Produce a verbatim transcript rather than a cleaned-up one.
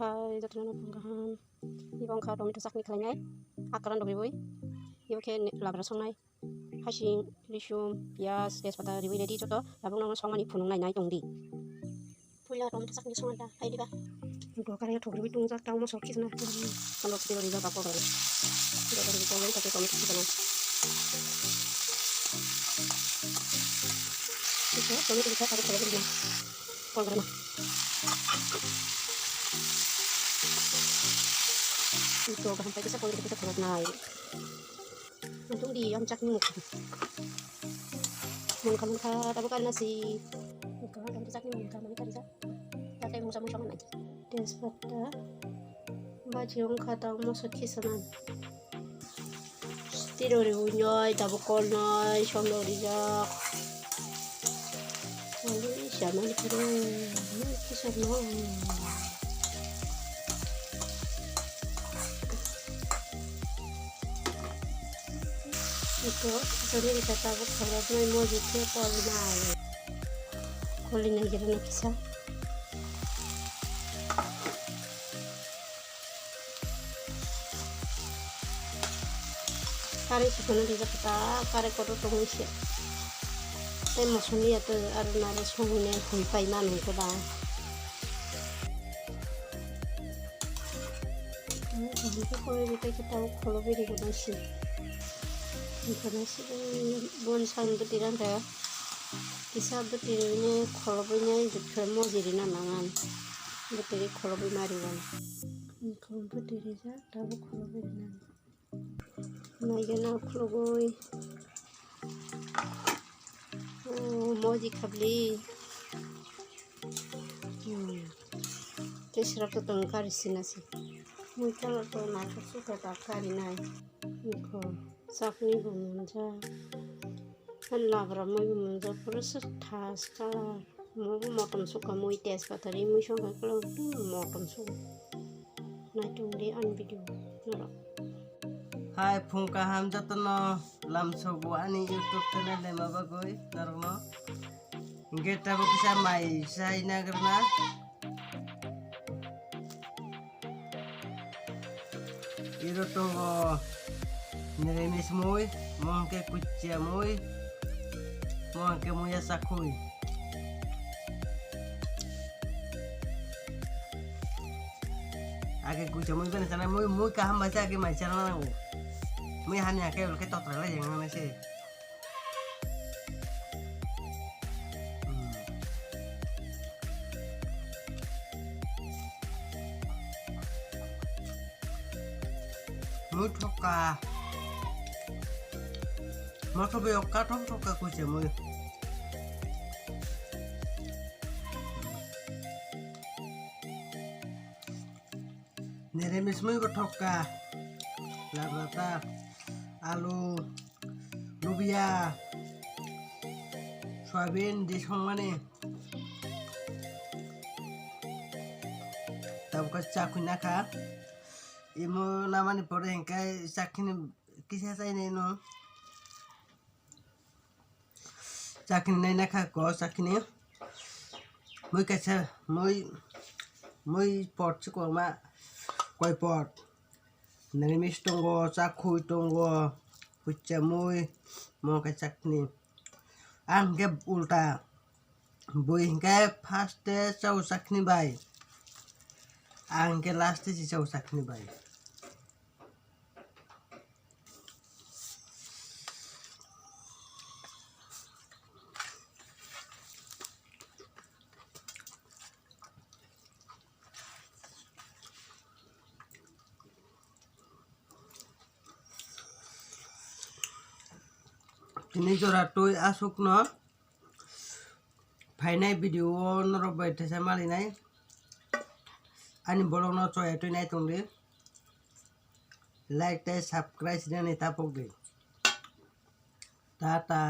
Hai, jotono no phung kaham. Ibo wngkha tomato chutney khlainai. Akran rok riwi. Ibo khe ni-, labra songnai. Hasing, risum, piyaj, tejpata riwi ready joto. Tabuk no songmani phunuk nai nai tongdi. Puila tomato chutney songna da, hai diba. Ibo kare thok riwi tongjak, tamo sok khisna. Tamo sok khisna rijak, bakol kare. Ibo kare riwi tongjak, tomato khisna. Ibo tomato khisna, tabuk kare riwi. Kol kare na. Ito kaham pai kisa kol kisa kol nai. Untung di ang chutney mukha. Mukha mukha tabuk kari nasi. Mukha mukha chutney mukha mani kari sa. Tatai musa musa mana. Tejpata. Baji wngkha tamo sok khisna. Tiro riwi noi, tabuk kolnoi, songno rijak. Wali siamani phuru, kisa no. Iko, kisa ni kisa tabuk kholobnai, moji khe kolnai. Kolinai giri no kisa. Kari sukano rijak kha ta, kari kotor tongwi se. Tei moso ni ya to aro nare songwi ne hoi pai manu ko da. Hoi pai khe tei khe tabo kholo bini gana si. Gana si bon sang bwtwi rang kha. Kisa bwtwi rwini kholobwi nai jukhe moji rina nangan. Bwtwi ri kholobwi ma riwan. Khum bwtwi rijak, tabuk khulugwi rwnani. Naigana khulugwi. Oh, moji khabli. Hmm. Tei srap to tong kari sina si. Mui colour to naithok sukha ta kari nai. Ikho, chakni bo monjak. Labra mui bo monjak, pura se thas colour. Mo bo motom sukha mui tejpata ri mui songkha kwlwng motom sukha. Naitung di ani video norok. Hai phung kaham jotono lamsogo ani YouTube channel ni bagwi norokno. Hinkhe tabuk kisa mai chai nagrwna. Iro tongo nirimis mui, mo hwnkhe kuchia mui, mo hwnkhe muya chakhui. Age kuchia mui bene chana mui, mui kaham bai se age mai chana nango. Mui hani hakhe ulkhe totra lai jeng nang se. Mui thokka. Mothobe okka thok thokka kuchia mui. Nirimis mui bo thokka. Labra ta, alu, lubia, soyabin di songmani. Tabuk khe chakhui nakha. Imo namani pore hinkhe chakini kisa chainai no. Chakni naina kha ko chakni. Mui kaisa mui, mui pot si kwbangma koi pot. Nirimis tongo, chakhui tongo, kuchia mui, mo khe chakni. Ang khe ulta. Bui hinkhe first e chao chakni bai. Ang khe last e si chao chakni bai. Tini jora twi aswkno phainai video o norok bai thaisa malinai. Ani vlog no choya twi nai tongdi. Like tei subscribe sinani tapokdi. Tata.